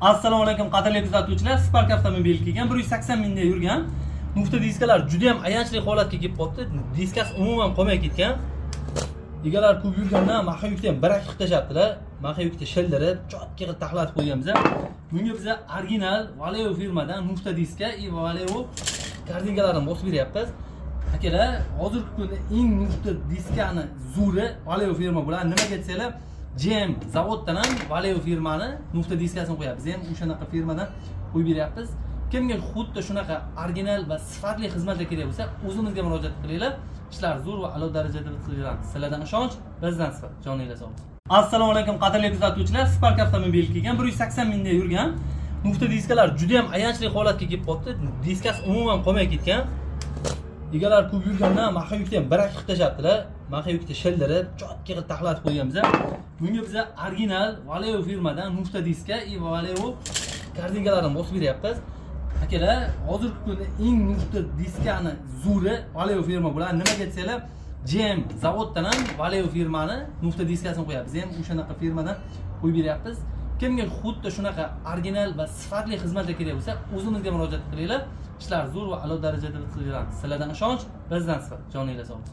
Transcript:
Assalomu alaykum, qadrli kuzatuvchilar. Spark avtomobili kelgan, 180 mingda yurgan. Mufta diskalar juda ham ayanchli holatga kelib qolibdi. Diskasi umuman qolmay ketgan. Egalari ko'p yurgandan маховик ni ham bir qilib tashlabdilar. Маховик ni shildirib, чётко qilib taxlatib qo'yganmiz. Bunga biza original Valeo firmadan mufta diska и Valeo корзинка larini bosib beryapmiz. Akalar, hozirgi kunda eng mufta diskani zo'ri Valeo firma bo'ladi. Nimaga desanglar, GM zavoddan ham Valeo firmani mufta diskasini qo'yapmiz. Biz ham o'shanaqa firmadan qo'yib beryapmiz. Kimga xuddi shunaqa original va sifatli xizmatlar kerak bo'lsa, o'zimizga murojaat qilinglar. Ishlar zo'r va a'lo darajada bitkazib beramiz. Sizlardan ishonch, bizdan sifat. Joninglar sog'. Assalomu alaykum, qadrli kuzatuvchilar. Spark avtomobili kelgan, 180 mingda yurgan. Mufta diskalar juda ham ayanchli holatga kelib qolibdi. Diskasi umuman qolmay ketgan. Egalari ko'p yurgandan маховик ni ham bir qilib tashlabdilar. Маховик ni shildirib, чётко qilib taxlatib qo'yganmiz. Bunga biza original Valeo firmadan mufta diska и Valeo корзинка larini bosib beryapmiz. Akalar, hozirgi kunda eng mufta diskani zo'ri Valeo firma bo'ladi. Nimaga desanglar, GM zavoddan ham Valeo firmani mufta diskasini qo'yapmiz. Biz ham o'shanaqa firmadan qo'yib beryapmiz. Kimga xuddi shunaqa original va sifatli xizmatlar kerak bo'lsa, o'zimizga murojaat qilinglar. Ishlar zo'r va a'lo darajada bitkazib beramiz. Sizlardan ishonch, bizdan sifat. Joninglar sog'.